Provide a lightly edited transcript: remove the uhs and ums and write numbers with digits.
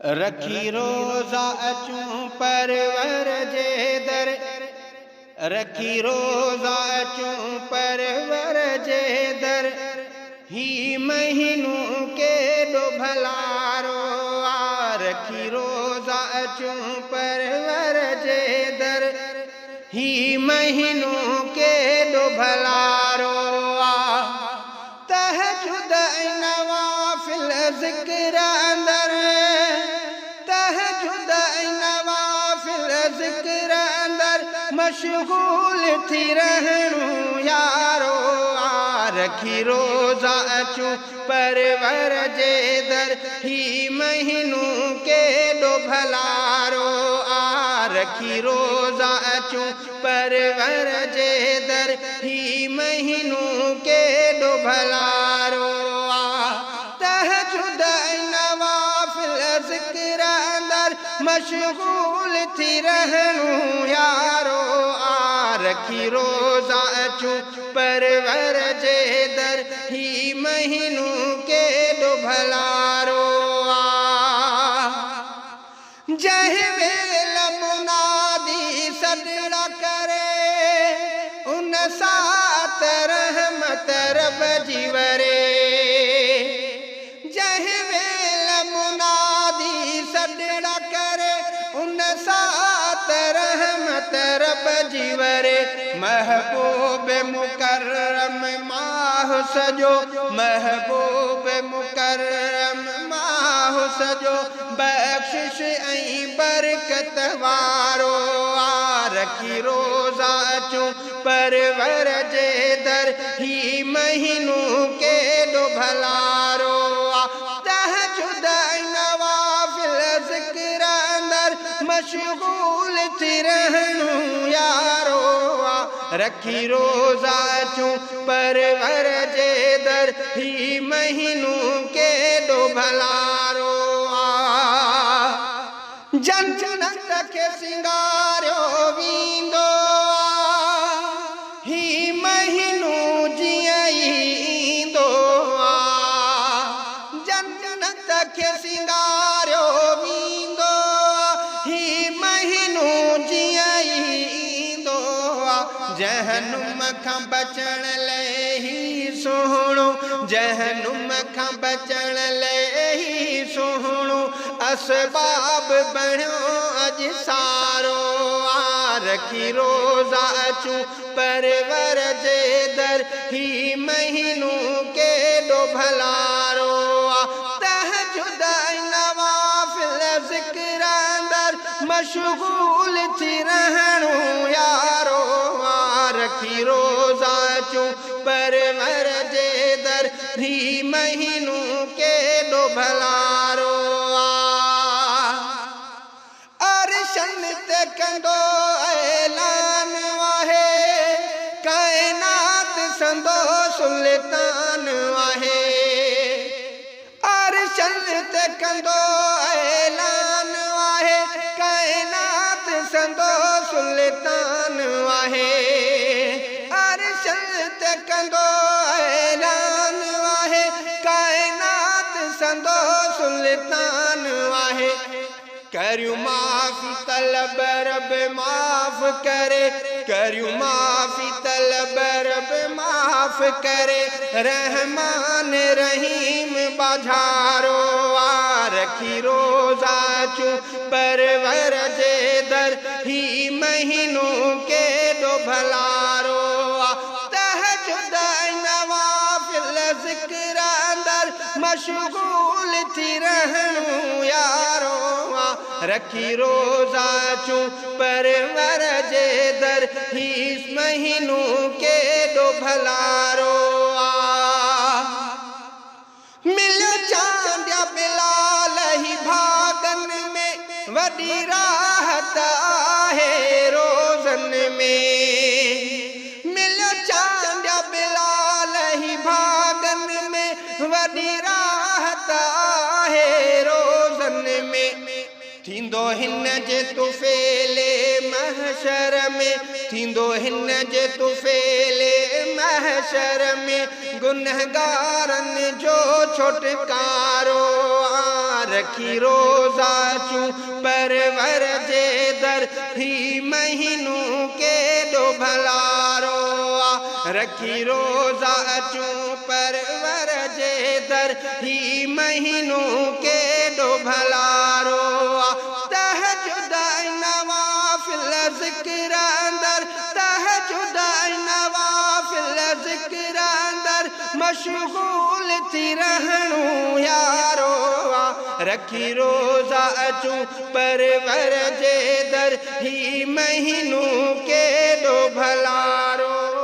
رکي روزا اچون پرور جي در، رکي روزا اچون پرور جي در، هي مهينو ڪيڏو ڀلارو آ. رکي روزا اچون پرور جي در، هي مهينو ڪيڏو ڀلارو آ. تهجد ۽ نوافل ذڪر اندر، تهجد ۽ نوافل ذڪر اندر، مشغول ٿي رهڻو يارو آ. رکي روزا اچون پرور جي در، هي مهينو ڪيڏو ڀلارو آ. رکي روزا اچون پرور جي در، هي مهينو ڪيڏو ڀلارو آ. تهجد ۽ نوافل ذڪر اندر، مشغول ٿي رهڻو يارو آ. رکي روزا اچون پرور جي در، هي مهينو ڪيڏو ڀلارو آ. جنهن ويل منادي سڏڙا ڪري، ان ساعت رحمت رب جي وري. جنهن ويل منادي سڏڙا ڪري، ان ساعت رحمت رب جي وري. محبوب مڪرم ماهه سڄو، محبوب مڪرم ماهه سڄو، بخشش ۽ برڪت وارو آ. رکي روزا اچون پرور جي در، هي مهينو ڪيڏو ڀلارو آ. تهجد ۽ نوافل ذڪر اندر، مشغول ٿي رهڻو يارو آ. رکي روزا اچون پرور جي در، هي مهينو ڪيڏو ڀلارو آ. جنت کي سينگاريو ويندو آ، هي مهينو جيئن ئي ايندو آ. جنت کي سينگاريو ويندو آ، هي مهينو جيئن ئي ايندو آ. جهنم کان بچڻ لئه هي سهڻو، جهنم کان بچڻ لئه هي سهڻو، اسباب بڻيو اڄ سارو آ. رکي روزا اچون پرور جي در، هي مهينو ڪيڏو ڀلارو آ. تهجد ۽ نوافل ذڪر اندر، مشغول ٿي رهڻو يارو آ. رکي روزا اچون پرور جي در، هي مهينو ڪيڏو ڀلارو آ. عرشن تي ڪندو اعلان آهي، ڪائنات سندو سلطان آهي. عرشن تي ڪندو اعلان آهي، ڪائنات سندو سلطان آهي. عرشن تي ڪندو اعلان آهي، ڪائنات سندو سلطان آهي. ڪريون معافي طلب رب معاف ڪري، ڪريون معافي طلب رب معاف ڪري، رحمان رحيم ٻاجهارو آ. رکي روزا اچون پرور جي در، هي مهينو ڪيڏو ڀلارو آ. تهجد ۽ نوافل ذڪر اندر، مشغول ٿي رهڻو يارو آ. رکي روزا اچون پرور جي در، هي مهينو ڪيڏو ڀلارو آ. مليو چانڊيا بلال هي ڀاڳن ۾، وڏي راحت آهي روزن ۾. مليو چانڊيا بلال هي ڀاڳن ۾، وڏي راحت آهي روزن ۾. ٿيندو هن جي طفيلي محشر ۾، ٿيندو هن جي طفيلي محشر ۾، گنهگارن جو ڇوٽڪارو آ. رکي روزا اچون پرور جي در، هي مهينو ڪيڏو ڀلارو آ. رکي روزا اچون پرور جي در، هي مهينو ڪيڏو ڀلارو آ. تهجد ۽ نوافل ذڪر اندر، تهجد ۽ نوافل ذڪر اندر مشغول ٿي رهڻو يارو آ. رکي روزا اچون پرور جي در، هي مهينو ڪيڏو ڀلارو